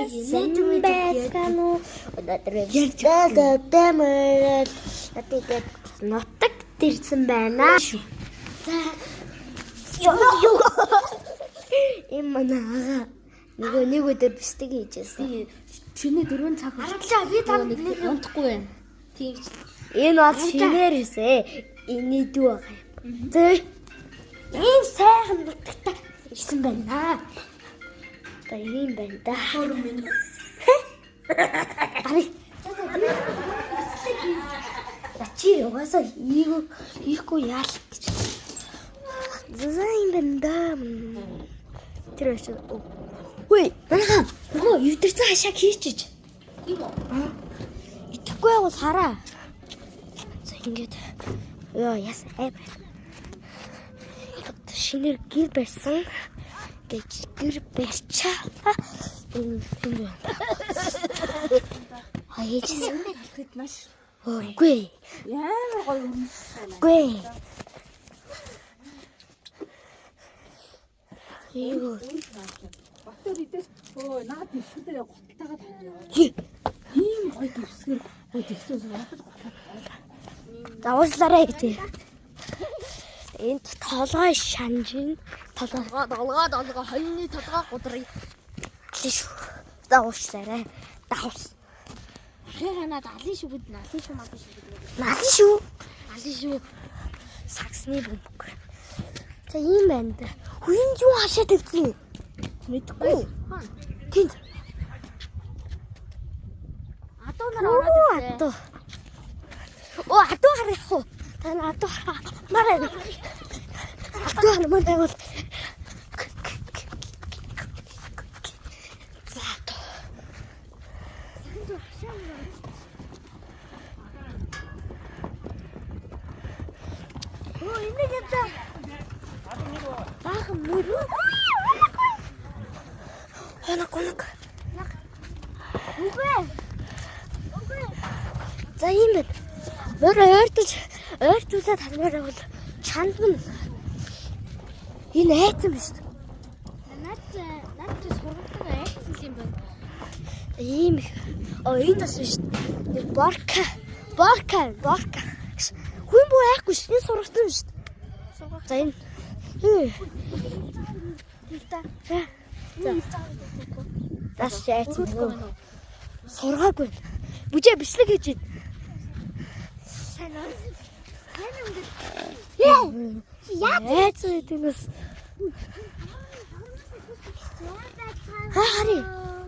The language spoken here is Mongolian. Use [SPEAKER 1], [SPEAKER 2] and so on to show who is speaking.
[SPEAKER 1] Сайн байцгаана уу? Өнөөдөр дэмэл тэгээд нутаг дэрсэн байна. За. Йоо ёо. Эм манай ага. Нөгөө нэг өдөр бичлэг хийжсэн.
[SPEAKER 2] Чиний 4 цаг
[SPEAKER 1] Харамлаа би танд
[SPEAKER 2] нэг унтахгүй байна. Тийм ч.
[SPEAKER 1] Энэ бол шинээр хийсэн. Эний дүү байгаа юм. Зэ. Ийм сайхан нутагтай ирсэн байна. Одоо ийм байна да.
[SPEAKER 2] Хөрөн минь.
[SPEAKER 1] Ари. Чи угаасаа хийгөө хийхгүй яал гэж. За юм байна да. Тэр очив. Үгүй, манайха нөгөө эвдэрсэн хашааг хийчиж.
[SPEAKER 2] Тийм үү?
[SPEAKER 1] Итгэхгүй бол хараа. За ингээд ёо яс айбар. Шинээр гэр барьсан гэж гэр барьчаа. Энэ юм. А ээжсэн.
[SPEAKER 2] Тэгэхэд маш
[SPEAKER 1] Үгүй.
[SPEAKER 2] ямар гоё өрнөс байна.
[SPEAKER 1] Үгүй. Юу.
[SPEAKER 2] Батөр идээс өө наад дэвсгэр гуталтайгаа тань.
[SPEAKER 1] Хи.
[SPEAKER 2] Ийм гоё дэвсгэр гоё дэвсгэр ядаж гутал.
[SPEAKER 1] Давуулаарай гэж. Энд толгой шанжин толгой
[SPEAKER 2] Толгой толгой хоёрны толгой гудрыг.
[SPEAKER 1] шүү. Давуулаарай. Давс.
[SPEAKER 2] Ахын ханаад алын шүү бид налын шүү малын шүү гэдэг.
[SPEAKER 1] Налын шүү.
[SPEAKER 2] Алын шүү.
[SPEAKER 1] Саксны бөмбөг. За ийм байна да. Хүн юу хашаа тавьсан юм? Мэдгүй. Тэнд.
[SPEAKER 2] Адуу нар ороод ирсэн.
[SPEAKER 1] Адуу. Оо адуу харах уу? Та нар адуу хармаар байна. Адуу хармаар байвал. За адуу. Оо энэ гэдэг. Баахан мөрөө. Хоног хоног.
[SPEAKER 2] Үгүй.
[SPEAKER 1] За ийм байна. Мөр ойртож ойртуулаад хармаар байвал чанд нь энэ айцсан биш.
[SPEAKER 2] Наад наад чи сургалтаа айцсан юм байна.
[SPEAKER 1] Ийм их. Оо энэ бас биш. Нэг борка. Борка, борка. Хүн бүр айхгүй ш. Энэ сургалтын биш. За энэ. Хээ. За. За. Заш айцсан. Сургаагүй. Бүжээ бичлэг хийж байна.
[SPEAKER 2] Сайн уу? Сайн юм.
[SPEAKER 1] Яа. Айцсан гэдэг нь бас. Ха хари.